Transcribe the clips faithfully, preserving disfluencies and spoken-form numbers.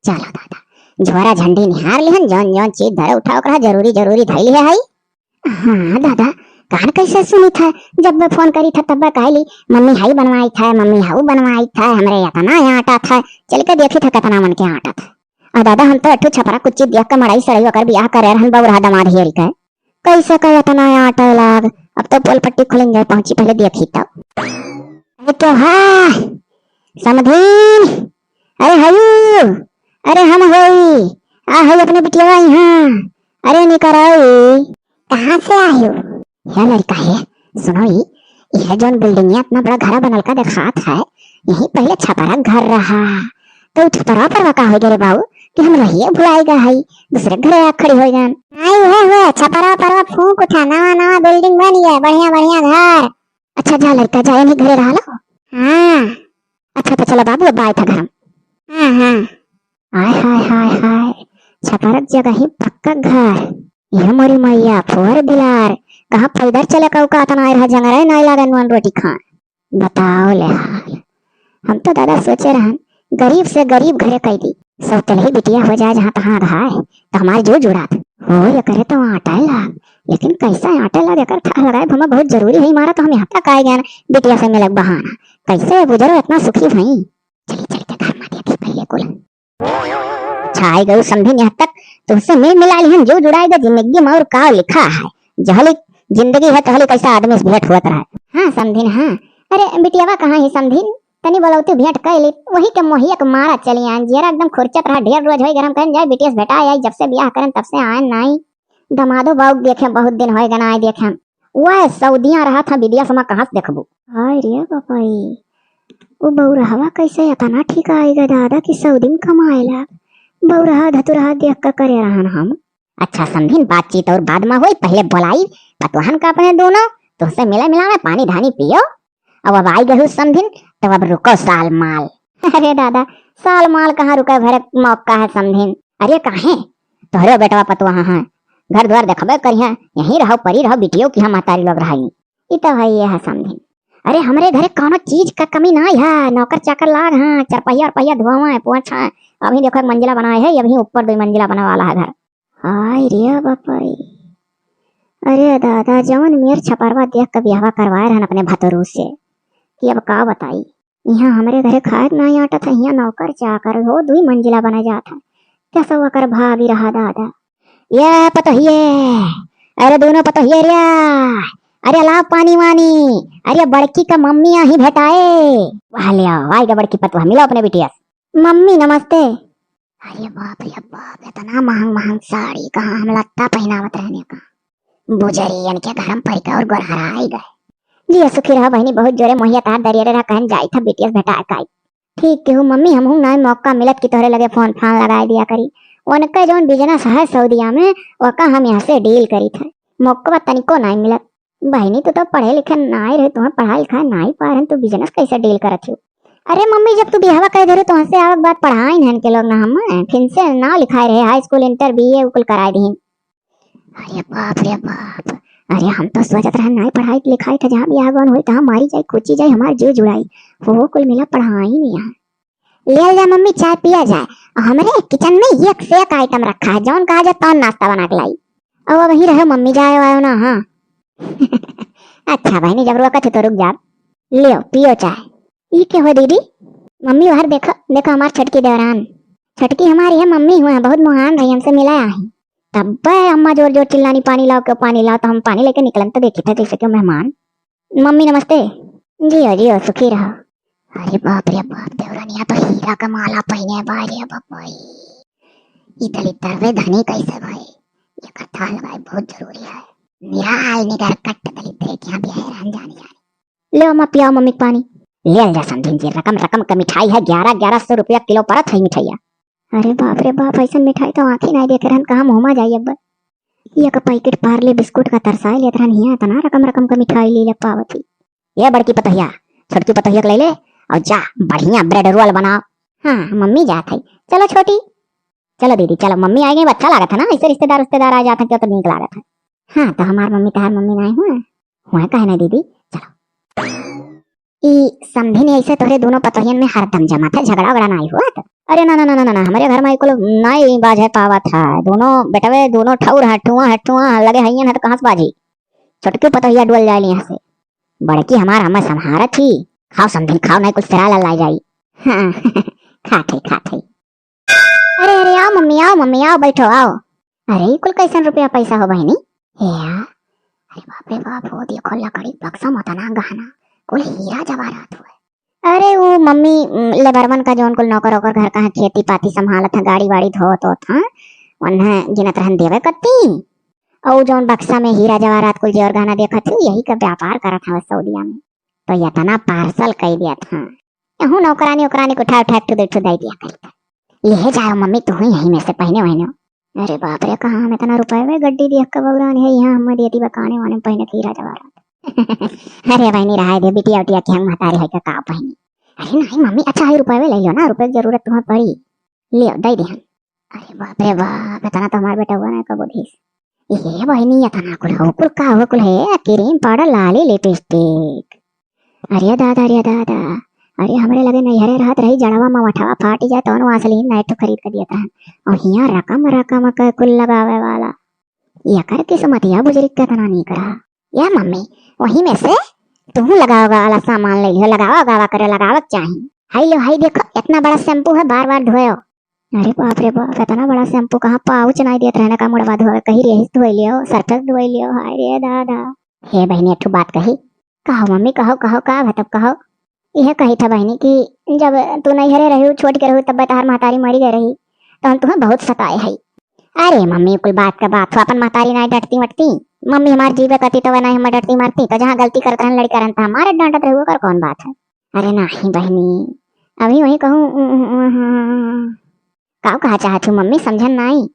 चला दादा, झोरा झंडी निहार लिहन, जौन जौन चीज धरे उठावे के रहा, जरूरी जरूरी धइल है हई। हाँ दादा, कान कैसे सुनी था, जब मैं फोन करी था तब मैं कहली, मम्मी हई बनवाई था, मम्मी हऊ बनवाई था, हमरे इतना आटा था, चल के देखी था कितना मन के आटा था। आ दादा, हम तो अठू छपरा कुच्ची देख के मड़ई सड़ई ओकर बियाह करे रहन बउरहा दमाद हेरी के। कैसे का इतना आटा लाग, अब तो पोल पट्टी खुलिन जाए, पहुंची पहले देखी तब। अरे क्यों है समधीन, अरे हयू, अरे हम हई, आ हई अपने बिटिया यहाँ, अरे निकराई। कहाँ से आयो? हे लड़का हे, सुनो ई, यह जौन बिल्डिंगिया इतना बड़ा घरा बनल का देखात है, यही पहले छपरा घर रहा, तो उ छपरा परवा का हो गए रे बाबू कि हम रहिए भुलाई गए हई, दूसरे घरे आ खड़ी हो जान। नहीं हुए हुए छपरा परवा फूंक उठा, नवा नवा बिल्डिंग बन गया, बढ़िया बढ़िया घर। अच्छा जा लड़का जा, यही घरे रहा लो। हाँ। अच्छा तो चलो बाबू, अब आए था घर हम। हाँ हाँ। हाय हाय हाय हाय, छपरक जगह ही पक्का घर। यह मोरी मैया फोर बिलार, कहाँ पैदर चले का उका अतना आए रहा, जंगरे नाई लागे नून रोटी खान। बताओ ले हाल, हम तो दादा सोचे रहन गरीब से गरीब घरे कई दी, सब तलही बिटिया हो जाए जहाँ तहाँ अघाए, तो हमार जो जुड़ात हो ये करे तो आटा लाग, लेकिन कैसा आटा लाग एकर था लगाए हमें बहुत जरूरी है, मारा तो हम यहाँ तक आए गए बिटिया से मिलक बहाना, कैसे ये बुजुर्ग इतना सुखी भई। चली चल के घर में देखी पहले कुल। छाई गई समधिन यहाँ तक, तुमसे मिल मिला लिहन, जो जुड़ाई गए जिंदगी में और का लिखा है, जहली जिंदगी है तहली कैसा आदमी से भेंट होत रहा है। हाँ समधिन हाँ, अरे बिटियावा कहाँ है समधिन, तनी बोलौती भेंट कर ली, वही के मोहिया के मारा चली आन, जियरा एकदम खुरचत रहा, ढेर रोज होई गरम करन जाए, बिटिया से भेटा आई, जब से बियाह करन तब से आन नाई, दमादो बाउक देखे बहुत दिन होई गना आए देखे हम, वह सऊदिया रहा था विदेश में कहाँ से देखबू। हाय रे बापाई, वो बउरहवा कैसे इतना ठीक आएगा दादा कि सऊदी में कमाए लाग, बउरहा धतुरहा देख के करे रहन हम। अच्छा समधिन, बातचीत और बाद में होई, पहले बोलाई पतोहन का अपने दोनों, तुमसे मिला मिला में पानी धानी पियो। अब अब आई गहू समधिन, तो अब रुको साल माल। अरे दादा, साल माल कहाँ रुके, भरे मौका है समधिन। अरे काहे, तोहरे बेटवा पतोहा हैं, घर द्वार देखबे करिहे, यहीं रहो परी रहो बिटियो की हम महतारी लोग रही। ई तो है ये है समधिन। अरे हमरे घरे कौनो चीज का कमी ना है, नौकर चाकर लाग हैं, चरपहिया अरपहिया धोवे पोछे, अभी देखो एक मंजिला बनाए है, अभी ऊपर दो मंजिला बने वाला है घर। हाय रे बापाई, अरे दादा, जवन मेर छपरवा देख के बियाहवा करवाए रहन अपने भतरू से, कि अब का बताई। यहाँ हमरे घरे खाए के नाई आटा था, यहाँ नौकर चाकर हो, दुई मंजिला बने जात है। कैसा ओकर भाभी रहा दादा। ये पतोहिए, अरे दोनों पतोहिए रे, अरे लाओ पानी वानी, अरे बड़की का मम्मी यहीं भेटाए। वाह ले आओ, आई गा बड़की पतोह, मिलो अपने बिटिया से। मम्मी नमस्ते। अरे बाप रे बाप, इतना महंग महंग साड़ी कहाँ हम लत्ता पहनावत रहने का। बुजरियन के घर में पड़ के और गोरहराई गए। जिया सुखी रहा बहिनी, बहुत जोरे मोहिया तार दरिया रहा, कहन जाई था बिटिया से भेटा काई। ठीक केहू मम्मी, हमहू नाई मौका मिलत कि तोहरे लगे फोन फान लगाए दिया करी। उनका जौन बिजनेस है सऊदिया में, ओका हम यहाँ से डील करी था, मौका तनिको नाई मिलत। बहिनी, तू तो पढ़े लिखे नाई रहे, तुम्हें पढ़ाई लिखाई नाई पा रहे, तू बिजनेस कैसे डील करत हो? अरे मम्मी, जब तू बियाहवा कर दे रहे, तो हमसे आवक बात पढ़ाई नहीं के लोग ना, हम फिर से नाव लिखाए रहे, हाई स्कूल, इंटर, बीए, उ कुल कराए दीन। अरे बाप रे बाप, अरे हम तो सोचत रहे नाई पढ़ाई लिखाई था, जहाँ बियाह गौन होई, तहाँ मारी जाई, कूची जाई, हमार जीव जुड़ाई, वो कुल मिला पढ़ाई नहीं यहाँ। लियल जा मम्मी, चाय पिया जाए। और हमरे किचन में एक से एक आइटम रखा है, जौन कहा जाए तौन नाश्ता बना के लाई। और अब वहीं रहो मम्मी, जाए आयो ना। हाँ। अच्छा बहिनी, जब रोकत है तो रुक जा। लियो पियो चाय। ई के हो दीदी? मम्मी बाहर देखो, देखो हमार छोटकी देवरान। छोटकी हमारी है मम्मी हुए हैं, बहुत महान रही, हमसे मिला आई। तब अम्मा जोर जोर चिल्लानी, पानी लाओ, क्यों पानी लाओ, तो हम पानी लेके निकलन तो देखी था जैसे क्यों मेहमान। मम्मी नमस्ते। जियो जियो, सुखी रहो। अरे बाप रे बाप, देवरनिया तो हीरा का माला पहने है, भाई रे बाप भाई। ई दलिद्दर वे धनी कैसे भाई? ये कथा लगाए बहुत जरूरी है। निराल निगर कट दलिद्दर के यहाँ भी है रहन जानी जानी। ले अम्मा पियाओ मम्मी के पानी। ले जा समधिन जी, रकम रकम का मिठाई है, ग्यारह ग्यारह सौ रुपया किलो परत है मिठाइया। अरे बाप रे बाप, ऐसन मिठाई तो आँखी नाई देखे रहन, कहाँ मुँह मा जाई अब। एक पैकेट पार्ले बिस्कुट का तरसाए लेत रहन, हियाँ इतना रकम रकम का मिठाई ले ले पावत ही। ये बड़की पतोहिया, छोटकी पतोहिया के ले ले और जा बढ़िया ब्रेड रोल बनाओ। हाँ मम्मी जात है, चलो छोटी। चलो दीदी चलो, मम्मी आ गई, अच्छा लागत है ना, ऐसे रिश्तेदार उश्तेदार आ जाते हैं, क्यों तो नीक लागत है। हाँ तो हमार मम्मी तहार मम्मी नाई हुआ, हुआ कहे ना दीदी, चलो। ई समधिन ऐसे तोहरे दोनों पतोहियन में हरदम जमत है, झगड़ा उगड़ा नाई हुआ तो? अरे ना, ना, ना, ना, ना, ना, हमरे घर में कुल नाई बाझे पावत है। दोनों बेटवे, दोनों ठौर हठुआ, हठुआ लगे हइयन है तो कहाँ से बाझी? छोटकी पतोहिया डुअल जाए यहाँ से। बड़की हमार हमें संभारत ही। खाओ समधिन, खाओ, नाई कुल सिरा ला जाई। हाँ, खात है, खात है। अरे, अरे, आओ मम्मी, आओ मम्मी, आओ, बैठो, आओ। अरे, ई कुल कैसन रुपया पैसा हो बहिनी? हे या, अरे बाप रे बाप, हो देखो लकड़ी बक्सा में अतना गहना, कुल हीरा जवाहरात हुए। अरे वो मम्मी, उम, लेबरवन का जौन कुल नौकर ओकर घर का है, खेती पाती संभालत है, गाड़ी वाड़ी धोत होत है, उन्हें गिनत रहन देवे कत्ती। और जौन बक्सा में हीरा जवाहरात कुल जेवर गहना देखत है, यही का व्यापार करत है सऊदिया में। तो यतना पार्सल कई दिया था। यहू नौकरानी ओकरानी के उठा उठा एक ठो दे ठो दे दिया करी। ले जाओ मम्मी, तू ही यहीं में से पहिने वहिने। अरे बाप रे, कहाँ हम इतना रुपये में गड्डी दिया का बौरान है, यहाँ हम दिया थी बकाने वाने पहिने के हीरा जवाहरात। अरे बहिनी, रहाय दे, बिटिया उटिया के हम महतारी है का, का पहिनी? अरे नहीं मम्मी, अच्छा है रुपये ले लो ना, रुपये की जरूरत तुम्हें पड़ी, ले दे दे हम। अरे बाप रे बाप, इतना तो हमार बेटा हुआ ना कबो धीस। ये बहिनी, इतना कुल हो, कुल का हो, कुल है, क्रीम पाउडर, लाली, लिपस्टिक। अरे दादा, अरे दादा, अरे हमरे लगे नैहरे रहत रही, जड़वा में वठवा फाट जाए, तौन वासलीन नाइट खरीद के दियत रहन। और हियाँ रकम रकम के कुल लगावे वाला। एकर किस्मतिया बुजरी केतना नीक रहा। या मम्मी, वही में से तू लगावे वाला सामान ले लियो, लगावा गावा करे, लगावे के चाही। हाय लो, हाय देखो, इतना बड़ा शैम्पू है, बार बार धोयो। अरे बाप रे बाप, इतना बड़ा शैम्पू कहाँ, पाउच नाई देत रहने का मुड़वा धोवे, कही रही धोई लियो, सरफेस धोई लियो, हाय रे दादा। हे बहिनी, एक ठो बात कही। कहो मम्मी, कहो, कहो, का भतब कहो। यह कही था बहिनी कि जब तू नैहरे रही, छोट के रही, तब तहार महतारी मरी गए रही, तो हम तुम्हें बहुत सताए है। अरे मम्मी, कुल बात का बात हो, अपन महतारी नाई डटती मटती। मम्मी हमार जीवे करती तो वह नाई हमें डटती मारती, तो जहाँ गलती करत रहन लड़का रहन, तो हमारे डांटत रही, ओकर कौन बात है? अरे नाही बहिनी, अभी वही कहूँ, उ, उ, उ, हाँ। का कहा चाहत हूँ मम्मी, समझन नाई।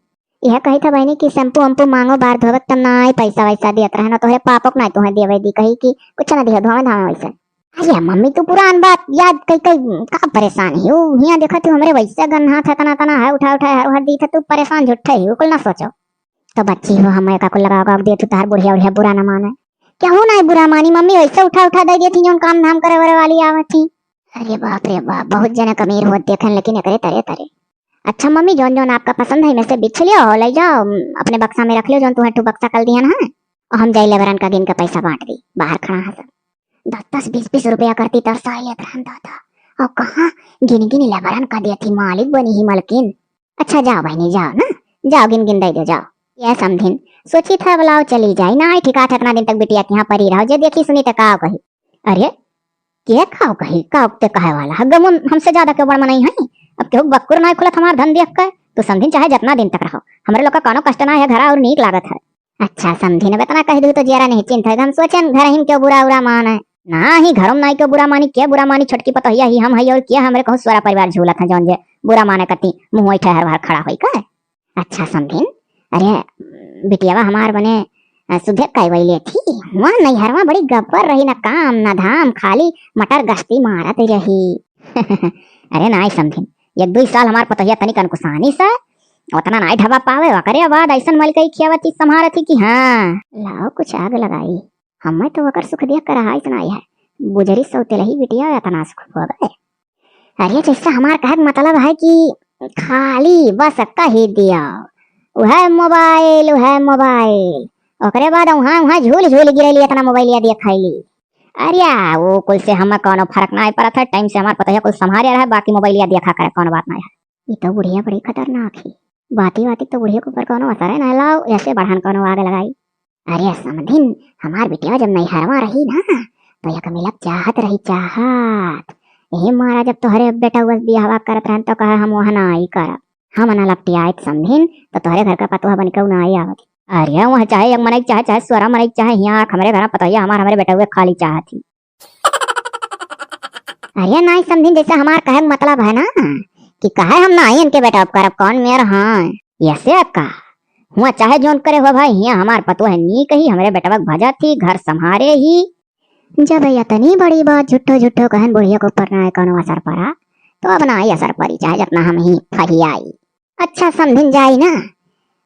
यह कही था बहिनी कि शैम्पू वैम्पू मांगो, बार धोवे तब नाई पैसा वैसा दियत रहे ना, तोहरे पापक नाई तुम्हें देवे दी, कही कि कुछ ना दियो, धोवे धावे वैसे। अरे मम्मी, तू पुरान बात याद कई कई का परेशान ही हो? हियाँ देखत हूँ हमरे वैसे गन्हात है, तना तना है, उठा उठा हर हर दी था, तू परेशान झूठे ही हो, कुल ना सोचो। तो बच्ची हो, हमें का कुल लगाओ का दे तू, तार बुढ़िया उढ़िया बुरा ना माने। केहू नाई बुरा मानी मम्मी, वैसे उठा उठा दे दिए थी जौन काम धाम करे वरे वाली आवत थी। अरे बाप रे बाप, बहुत जनक अमीर होत देखन, लेकिन एकरे तरे तरे। अच्छा मम्मी, जौन जौन आपका पसंद है, में से बिछ लियो और ले जाओ, अपने बक्सा में रख लियो, जौन तुम्हें ठू बक्सा कल दिया ना, और हम जाई लेबरन का गिन के पैसा बांट दी, बाहर खड़ा है सब। दस दस बीस बीस रुपया करती तरसा लेत रहन दादा, और कहाँ गिन गिन लेबरन का दिया थी, मालिक बनी ही मलकिन। अच्छा जाओ बहिनी, जाओ ना, जाओ गिन गिन दे दो, जाओ। ये समधिन सोची था, बुलाओ चली जाई ना, आई ठिकात इतना दिन तक बिटिया के यहाँ परी रहो, जे देखी सुनी तो का कही। अरे के का कही, का ते कहे वाला है, गमुन हमसे ज्यादा क्यों बड़ मनई है? अब केहू बक्कुर ना खुलत हमार धन देख के, तो समधिन चाहे जितना दिन तक रहो, हमरे लोग का कोनो कष्ट ना है, घरा और नीक लागत है। अच्छा समधिन, अब इतना कह दू तो जियरा नहीं चिंत है, हम सोचेन घर ही में क्यों बुरा उरा मान है। ना ही घरों में नाई क्यों बुरा मानी, के बुरा मानी, छोटकी पतोहिया ही हम है और के हमरे कहूँ सोरा परिवार झूलत है जौन जे बुरा माने कती मुँह ठहर बाहर खड़ा होई का। अच्छा समधिन, अरे बिटियावा हमार बने, अ, सुधे कई वैले थी, वहाँ नैहरवा बड़ी गब्बर रही, ना काम ना धाम, खाली मटर गश्ती मारत रही। अरे नाई समधिन, एक दुई साल हमार पतोहिया तनिक अनकुसानी से, उतना नाई ढबा पावे, ओकरे बाद ऐसन मलकई खियावत थी, संभारत थी कि हाँ, लाओ कुछ आग लगाई। हमें तो ओकर सुख देख कर रहा इतना ही है। बुजरी सौतेलही बिटिया इतना सुख हो गए। अरे जैसे हमार कहे के मतलब है कि खाली बस कही दिया, उहे मोबाइल, उहे मोबाइल, ओकरे बाद उहाँ, उहाँ झूल, झूल गिरेली, इतना मोबाइलिया देख खैली। अरे वो कुल से हमें कोनो फर्क ना पड़त है, टाइम से हमार पतोहिया कुल संभारे रहे, बाकी मोबाइलिया देखा करे, कोनो बात ना है। ये तो बुढ़िया बड़ी खतरनाक है, बाती बाती तो बुढ़िया के ऊपर कोनो असर है ना, लाओ ऐसे बढ़ान कोनो आग लगाई। अरे समधिन, हमार बिटिया जब नैहरवा रही ना, तो एक मिलक चाहत रही, चाहत। यही मारा जब तोहरे बेटा बस बियाहवा करत रहन, तो कहे हम वहाँ ना आई करब, हम ना लपटियाइत समधिन, तो तोहरे घर का पतोह बन के ना आई आवत। अरे वहाँ चाहे एक मनई चाहे, चाहे सोरा मनई चाहे, यहाँ आके हमरे घर पतोहिया हमार, हमरे बेटा हुए खाली चाहत ही। अरे नाई समधिन, जैसे हमार कहे के मतलब है ना कि कहे हम ना आई इनके बेटा, अब करब कौन मेर हाँ। ऐसे का हुआ चाहे जौन करे हो भाई, हियाँ हमार पतोह नीक ही, हमरे बेटवा के भजत ही, घर संभारे ही। जब इतनी बड़ी बात झूठो झूठो कहन बुढ़िया के ऊपर ना कोनो असर पड़ा, तो अब ना ही असर पड़ी, चाहे जितना हम ही फरियाई। अच्छा समधिन जाई ना,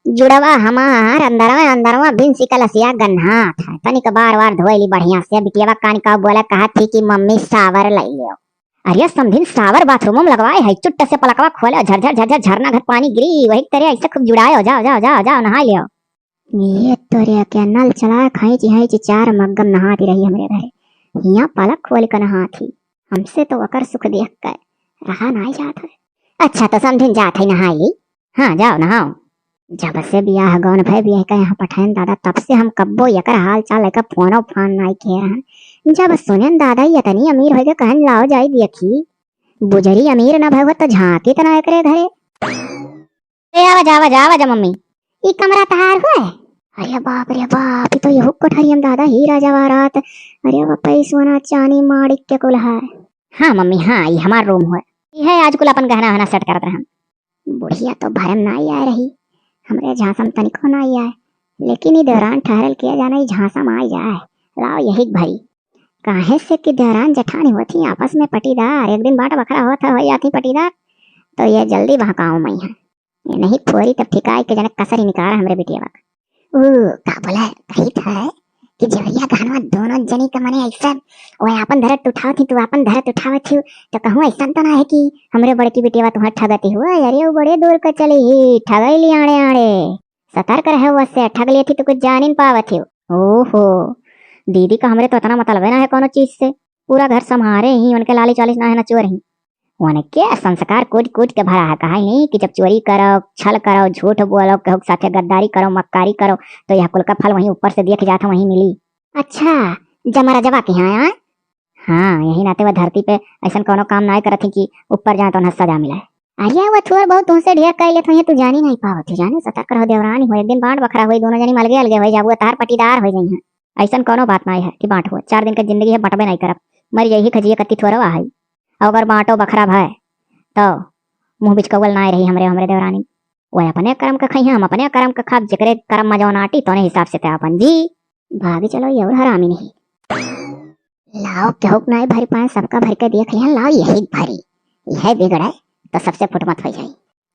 जुड़वा हमार अंदरवा अंदरवा बिन सिकलसिया गन्हात है। तनिक बार बार धोइली बढ़िया से। बिटियावा कान का बोला, कहत थी कि मम्मी सावर लइ लियो। अरे समधिन, सावर बाथरूम में लगवाए है, चुट्ट से पलकवा खोले, झरझर झरझर झरना घर पानी गिरी, वही तरे ऐसे खूब जुड़ाए हो, जाओ जाओ जाओ जाओ नहाए लियो। ये तोरे के नल चला, खैंची खैंची चार मग्गम नहाती रही हमरे घरे। हियाँ पलक खोल के नहात ही। हमसे तो ओकर सुख देख के रहा नाई जात है। अच्छा तो समधिन जात है नहाई ली। हाँ जाओ नहाओ। जब से बियाह गौन भय बियाह का यहाँ पठायन दादा, तब से हम कब्बो एकर हाल चाल लेकर फोनो फान नाई किहे रहन। जब सुनेन दादा ये इतनी अमीर होइगे कहन लाओ जाई देखी। बुजरी अमीर न भय हो तो झांकी त ना एकरे घरे। ए, आवा जा, आवा जा, आवा जा, मम्मी। ई कमरा तहार हुए? अरे बाप रे बाप, ई तो यहू कोठरियम दादा हीरा जवाहरात। अरे बाप, ई सोना चानी माणिक के कुल है। हाँ मम्मी, हाँ, ई हमार रूम हुए। ई है आज कुल अपन गहना वहना सेट करत रहन। बुढ़िया तो भरम ना आई आए रही, हमरे झांसम तनिको ना आई आए, लेकिन ई देवरान ठहरल किया जाना ई झांसम आई जाए। लाओ यही भरी। काहे से कि देवरान जेठानी होत ही आपस में पटीदार, एक दिन बांट बखरा होत है, हो जात ही पटीदार, तो ये जल्दी बहकाओ मई है। ये नहीं फोरी तब ठिकाई के जनक कसर ही निकारा हमरे बिटिया बा। ऊ का बोला, कही था कि जेवरिया गहनवा दोनों जनी के मने ऐसा, वो आपन धरत उठावत ही, तू आपन धरत उठावत ही, तो कहूँ ऐसा तो ना है कि हमरे बड़की बिटिया बा तुम्हार ठगती हुआ। अरे वो बड़े दूर का चली ही, ठगई ली आड़े आड़े। सतर्क रहे, वैसे ठग लेती तो कुछ जान ही न पावत ही। ओहो, दीदी का हमरे तो इतना मतलबे ना है कोनो चीज से। पूरा घर संभारे ही, उनके लाली चालीस ना है ना चोर ही। उनके संस्कार कूट कूट के भरा है। कहा ही कि जब चोरी करो, छल करो, झूठ बोलो, केहू के साथे गद्दारी करो, मक्कारी करो, तो यह कुल का फल वहीं ऊपर से देख जात है, वहीं मिली। अच्छा, जमराजवा के यहाँ आए? हाँ, यही नाते वह धरती पे ऐसन कोनो काम ना करत ही कि ऊपर जाए तो उन्हें सजा मिले। अरे, वो थोर बहुत तुमसे ढेर कह लेत होइहें, तू जानी नहीं पावत ही, जाने सतर्क रहो देवरानी हो, एक दिन बांट बखरा होई, दोनों जनी अलगे अलगे होई जाबू, तार पटीदार हो जाइहें। ऐसन कोनो बात नाई है कि बांट हो, चार दिन के जिंदगी है, बंटबे नाई करब, मर जाई ही खजिए कत्ती थोरवा है। और अगर बांटो बखरा भय तो मुँह बिचकौल नाई रही हमरे, हमरे देवरानी। वो अपने करम के खइहें, हम अपने करम के खाब, जेकरे करम में जौन आटी तौने हिसाब से ते अपन जी। भागी चलो ये और हरामी नहीं। लाओ केहू के नाई भरी पाए, सबका भर के देख लिहन, लाओ यही भरी, यह बिगड़े तो सबसे फुटमत हो जाई,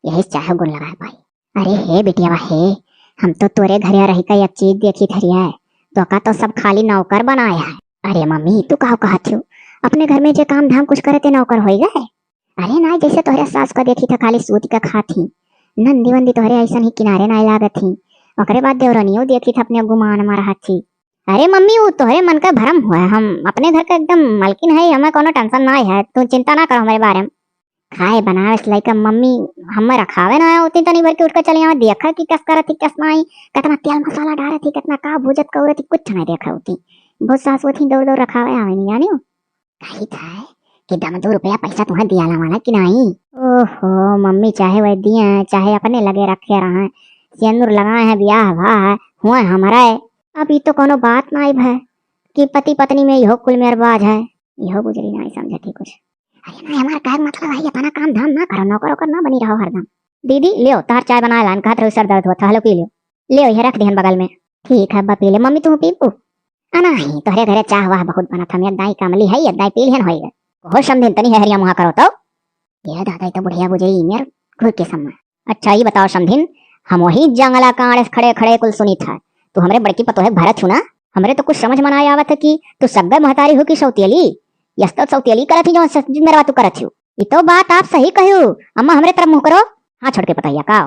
यही चाहे गुण लगाए पाई। अरे हे बिटियावा हे, हम तो तोरे घरे रही का एक चीज देखी धरिया है, तो का तो सब खाली नौकर बनाए है। अरे मम्मी तू का कहत हो, अपने घर में जे काम धाम कुछ करे ते नौकर होई गए? अरे नाई, जैसे तोहरे सास का देखी था खाली सूत के खात ही, नंदी वंदी तोहरे ऐसन ही किनारे नाई लागत ही, ओकरे बाद देवरनियो देखी था अपने गुमान में रहत ही। अरे मम्मी, ऊ तोहरे मन का भरम हुआ है, हम अपने घर का एकदम मालकिन है, हमें कोनो टेंशन ना है, तू चिंता ना करो हमरे बारे में। खाए बनावे से लइका मम्मी हमें रखावे ना होती, तनी भर के उठ के चली आवे, देखा कि कस करत ही कस नाई, कितना तेल मसाला डारत ही, कितना का भूजत कौरत ही, कुछ नहीं देखा होती। बहुत सास होती दौड़ दौड़ रखावे आवे नहीं जानियो। कही था कि दम दो रुपया पैसा तुम्हें दियाला वाला कि नाई? ओहो मम्मी, चाहे वह दिए हैं, चाहे अपने लगे रखे रहे, सेनुर लगाए हैं, ब्याह हुआ है, हुए हमारा है। अब ई तो कोनो बात नाई भय कि पति पत्नी में इहो कुल मेरबाज है, इहो गुजरी नाई समझती कुछ। अरे नाई, हमार कहे के मतलब है, इतना काम धाम ना करो, नौकर ओकर ना बनी रहो हरदम। दीदी, लियो, तार चाय बनाए लान, कहत रहो सर दर्द होता, हलो पी लियो। लियो, ये रख दिहन बगल में। ठीक है, अब्बा पी ले। मम्मी, तू पीबू? आ नाही, तोहरे घरे चाह वाह बहुत बनत, हम एक दाई कमली है, एक दाई पी लिहन होई गए। कहो समधिन, तनी है हरिया मुहा करो तो। ये दादा, ई तो बुढ़िया बुझे ई मेर घुर के सम्मा। अच्छा, ई बताओ समधिन, हम वही जंगला कांड़े खड़े खड़े कुल सुनी था, तू हमरे बड़की पतोहे भरत छू ना, हमरे तो कुछ समझ में ना आवत है कि तू सग्गे महतारी हो कि सौतेली? यस तो सौतेली करत ही जो सस-, मेरवा तू करत हो। ई तो बात आप सही कहू, अम्मा हमरे तरफ मुँह करो। हाँ छोटके पतोहिया का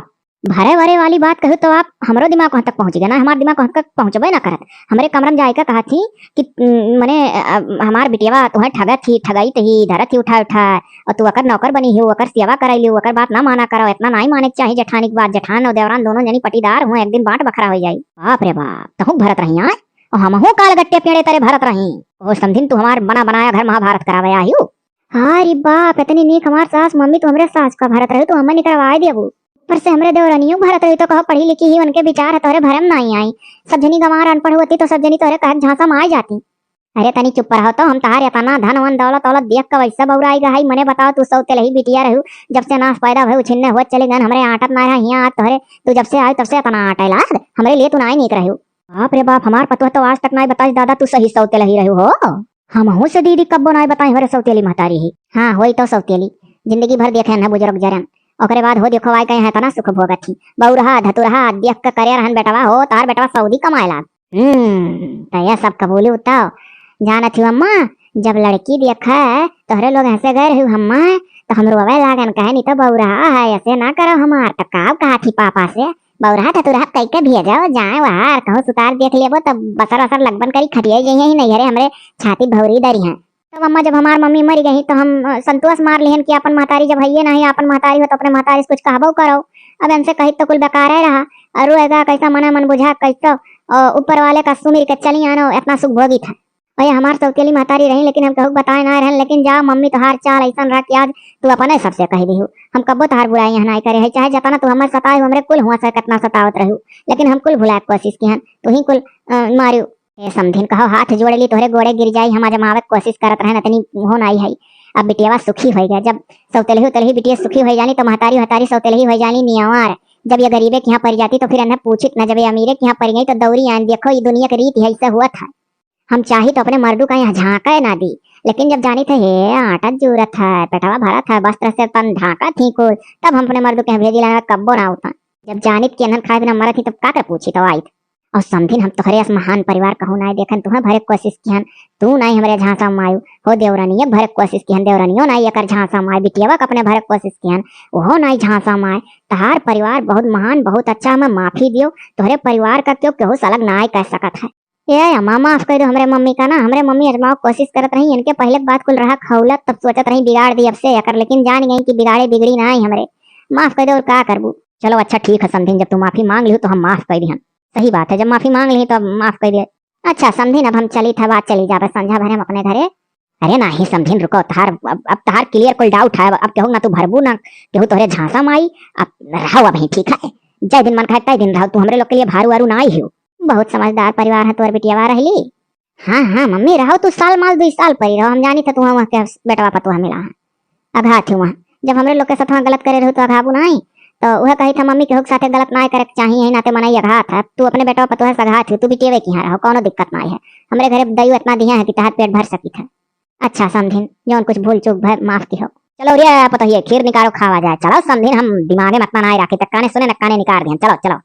भरे वरे वाली बात कहू तो आप हमरो दिमाग वहाँ तक पहुँच गया ना, हमार दिमाग वहाँ तक पहुँचबे ना करत। हमरे कमरम जाए का कहत ही कि, उम, मने, अ, हमार बिटियावा तुहें ठगत ही, ठगई त ही, धरत ही उठा उठा, और तू ओकर नौकर बनी हो, ओकर सेवा करैली हो, ओकर बात ना माना करो, इतना नाई माने के चाही जेठानी के बात। जेठान और देवरान दोनों जनी पटीदार हुए, एक दिन बांट बखरा हो जाई। बाप रे बाप, तहूँ भरत रही आय, और हमहूँ काल गट्टे पेड़े तरे भरत रही। ओ समधिन, तू हमार बना बनाया घर महाभारत करावे आई हो। अरे बाप, इतनी नीक हमार सास मम्मी, तू हमरे सास का भरत रही, तू हमें निकरवाए देबू। ऊपर से हमरे देवरनियों भरत रही तो कहो पढ़ी लिखी ही, उनके विचार है तोहरे भरम नाई आई। सब जनी गंवार अनपढ़ होती तो सब जनी तोहरे कहत झांसा में आ जाती। अरे तनी चुप रहो तो, हम तहार इतना धन वन दौलत औलत देख के वैसे बौराई गई। मने बताओ, तू सौतेलही बिटिया रहू, जब से नास पैदा भय उछिन्ने होत चले गन, हमरे आटत ना रहा हियाँ, आज तोहरे, तू जब से आयु तब से इतना आटे लाग, हमरे लिए तू नाई नीक रहू। बाप रे बाप, हमार पतोह तो आज तक नाई बताइस दादा, तू सही सौतेलही रहू हो। हमहू से दीदी कब्बो नाई बताई, हमरे सौतेली महतारी ही। हाँ, होई तो सौतेली, जिंदगी भर देखे न बुजुर्ग जरन, ओकरे बाद हो देखो आइ कहे हैं तना सुख भोगत ही। बउरहा धतुरहा देख के करे रहन बेटवा हो, तार बेटवा सऊदी कमाए लाग। हम्म, त यह सब कबूली उताओ। जानत ही अम्मा, जब लड़की देखे तोहरे लोग हंसे गए रही हम्मा, तो हम रोवे लागन, कहे नहीं तो बउरहा है, ऐसे ना करो हमार। तो का कहा थी पापा से, बउरहा धतुरहा कह के भेजो, जाए वहार कहूँ सुतार देख लेबो, तब बसर असर लगबन करी, खटिया जइहे ही नहीं, अरे हमरे छाती भौरी दरी हैं। तब अम्मा जब हमार मम्मी मरी गई तो हम, अ, संतोष मार लिहन कि अपन महतारी जब हइये नहीं, अपन महतारी हो तो अपने महतारी से कुछ कहबो करो। अब इनसे कही तो कुल बेकारे रहा। और रोएगा कैसा, मने मन बुझा कैसो, अ, ऊपर वाले का सुमिर के चली आनो, इतना सुख भोगी था। अरे हमार सौतेली महतारी रही, लेकिन हम कहूँ बताए ना रहन, लेकिन जा मम्मी तोहार चाल ऐसन रहा कि आज तू अपने सबसे कह दिहू। हम कब्बो तोहार बुराई यहाँ नहीं करे है, चाहे जतना तू हमर सताए हो, हमरे कुल हुआ से कितना सतावत रहू, लेकिन हम कुल भुलाए के कोशिश किहन, तू ही कुल, अ, मारू। ए समधिन कहो, हाथ जोड़ ली, तोहरे गोड़े गिर जाई, हम आजमावे के कोशिश करत रहन, इतनी हो नाई है। अब बिटियावा सुखी होई गया, जब सौतेलही उतेलही बिटिया सुखी होई जानी, तो महतारी हतारी सौतेलही होई जानी नियवार। जब ये गरीबे के यहाँ पड़ जाती, तो फिर इन्हें पूछित न, जब ये अमीरे के यहाँ पड़ गई, तो दौरी आन। देखो, ये दुनिया के रीत है, ऐसे हुआ था। हम चाही तो अपने मर्दू का यहाँ झांके ना दी, लेकिन जब जानी थे, हे, आटा जूरत है, पेटवा भरत है, वस्त्र से तन ढांका थी कुल, तब हम अपने मर्दू के यहाँ भेजी लाना, कब्बो ना उठा। जब जानित कि इन्हन खाए बिना मरत ही, तब का कर पूछी तो आई। और समधिन, हम तोहरे अस महान परिवार कहूँ नाई देखन, तुहें भरे कोशिश किहन, तू नाई हमरे झांसा में आयु। हो देवरानिये भरे कोशिश किहन, देवरानियो नाई एकर झांसा में आयु, बिटियावा के अपने भरे कोशिश किहन, ओहो नाई झांसा में आय। तहार परिवार बहुत महान, बहुत अच्छा, हमें माफी दियो, तोहरे परिवार का क्यों केहू से अलग नाई कह सकत है। ए अम्मा, माफ कर दो हमरे मम्मी का ना, हमरे मम्मी अजमाओ कोशिश करत रही, इनके पहले के बात कुल रहा खौलत, तब सोचत रही बिगाड़ दी अब से एकर, लेकिन जान गई कि बिगाड़े बिगड़ी नाई हमरे। माफ कर दो, और का करबू। चलो अच्छा ठीक है समधिन, जब तू माफी मांग लिहू तो हम माफ कर दिहन। सही बात है, जब माफी मांग ली तो अब माफ कर दे। अच्छा समधिन, अब हम चली था, बात चली जाबे, संझा भरे हम अपने घरे। अरे नाही समधिन, रुको, तहार, अब, अब तहार clear कुल doubt है, अब, अब केहू ना तू भरबू ना, केहू तोहरे झांसा में आई, अब रहो अबहीं, ठीक है, जय दिन मन खाए तय दिन रहो, तू हमरे लोग के लिए भारू वारू ना आई हो। बहुत समझदार परिवार है तोर बिटियावा रहली। हाँ, हाँ, मम्मी, रहो तू साल माल, दुई साल परी रहो, हम जानी थे तू वहाँ के बेटवा पतोह मिला है। अघात ही वहाँ, जब हमरे लोग के साथ वहाँ गलत करे रहू तो अघाबू नाई। तो वह कही था, मम्मी, केहू के साथे गलत नाई करे के चाहिए, यही नाते मनई अघात है। अब तू अपने बेटवा पतोह से अघात ही, तू बिटियवे के यहाँ रहो, कौनो दिक्कत नाई है। हमरे घरे दइयो इतना दिया है कि तहार पेट भर सकी था। अच्छा समधिन, जौन कुछ भूल चूक भय माफ की हो। चलो रे पतोहिए, खीर निकालो, खावा जाए। चलो समधिन, हम दिमागे में इतना नाई राखी, तक काने सुने न काने निकार दिहन। चलो, चलो।